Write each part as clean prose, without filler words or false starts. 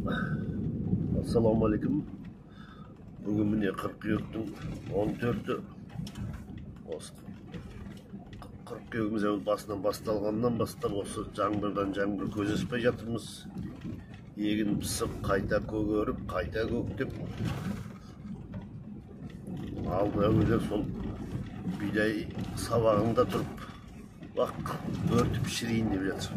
Ассалаумағалейкум. Бүгін міне қыркүйектің 14-і. Осы қыркүйегіміз әуел басынан басталғаннан бастап осы жаңбырдан жаңбыр көз аспай жатырмыз. Егін пісіп, қайта көгеріп, қайта көктеп. Алды әуелі сол бидай сабағында тұрып, бақ өртіп шірейін деп жатыр.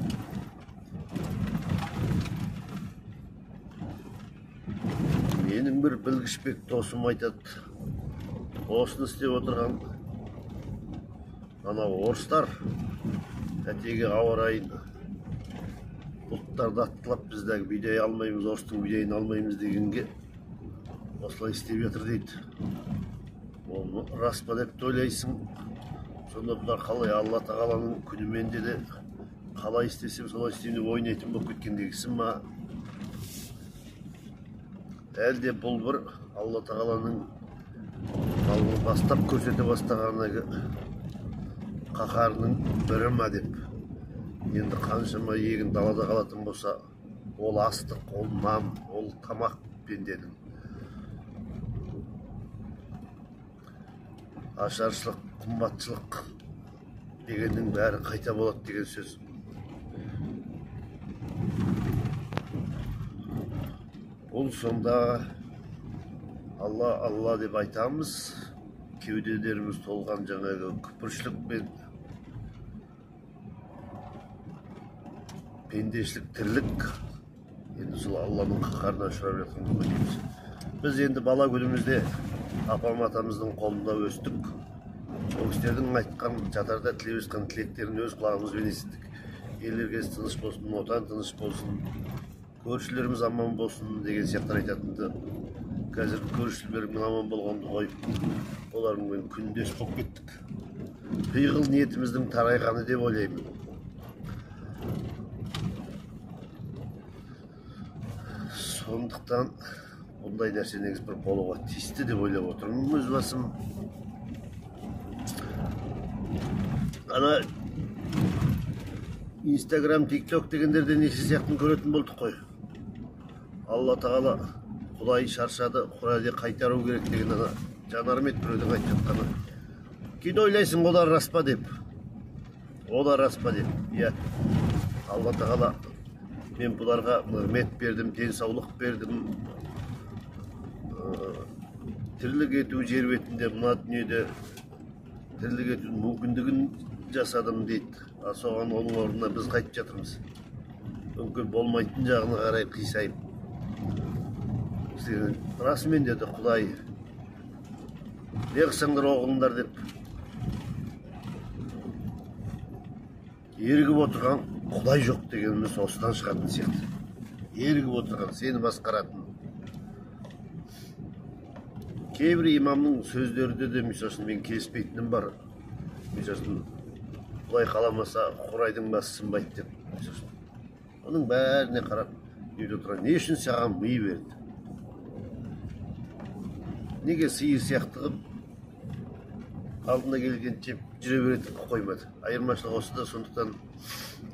Менің бір білгішбек досым айтады, осыны істеп отырған анау орыстар әтеге ауа райын бұлттарды аттылап біздегі бидай алмаймыз, орыстың бидайын алмаймыз дегенге осылай істеп жатыр дейді. Ол рас па деп те ойлайсың. Сонда бұлар қалай Алла тағаланың күнімен де қалай істесем солай істеймін деп ойнайтын болып кеткен дегісі ма? Әлде бұл бір Алла тағаланың бастап көрсете бастаған қаһарының бірі ма деп. Енді қаншама егін далада қалатын болса, ол астық, ол нан, ол тамақ пенденің. Ашаршылық, қымбатшылық дегеннің бәрі қайта болады деген сөз. Бұл сонда Алла, Алла деп айтамыз, кеуделеріміз толған жаңағы күпіршілік пен пендешілік тірлік, енді сол Алланың қаһарына ұшырап жатқан ғой дейміз. Біз енді бала күнімізде апам атамыздың қолында өстік. Ол кісілердің айтқан, жатарда тілеп жатқан тілектерін өз құлағымызбен естідік. Ел іргесі тыныш болсын, отан тыныш болсын, көршілеріміз аман болсын деген сияқтар айтатынды. Қазір көршілеріміз аман болғанды қойып, олармен күндес болып кеттік. Пиғыл ниетіміздің тарайғаны деп ойлаймын. Сондықтан бұндай нәрсе негізі бір болуға тиісті деп ойлап отырмын өз басым. Ана Инстаграм, Тикток дегендерде неше сияқтын көретін болдық қой. Алла тағала Құдай шаршады, Құдайды қайтару керек деген ана жанармет біреудің айтып жатқаны. Кейде ойлайсың, олар рас па деп. Олар рас па деп. Иә. Алла тағала мен бұларға нығмет бердім, денсаулық бердім. Тірлік ету жер бетінде, мына дүниеде тірлік етудің мүмкіндігін жасадым дейді. А соған оның орнына біз қайтып жатырмыз. Мүмкін болмайтын жағына қарай қисайып. Расымен деді Құдай, не қылсаңдар оғылыңдар деп ерігіп отырған Құдай жоқ дегеніміз осыдан шығатын сияқты. Ерігіп отырған, сені басқаратын. Кейбір имамның сөздерінде де мысал үшін мен келіспейтінім бар. Мысал үшін Құдай қаламаса Құрайдың басы сынбайды деп. Оның бәріне қарап үйде отырған. Не үшін саған ми берді? Неге сиыр сияқты қылып алдына келген жеп жүре беретін қылып қоймады? Айырмашылық осы да, сондықтан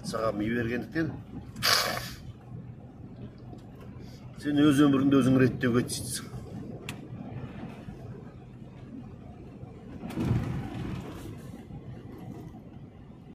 саған ми бергендіктен сен өз өміріңді өзің реттеуге тиістісің.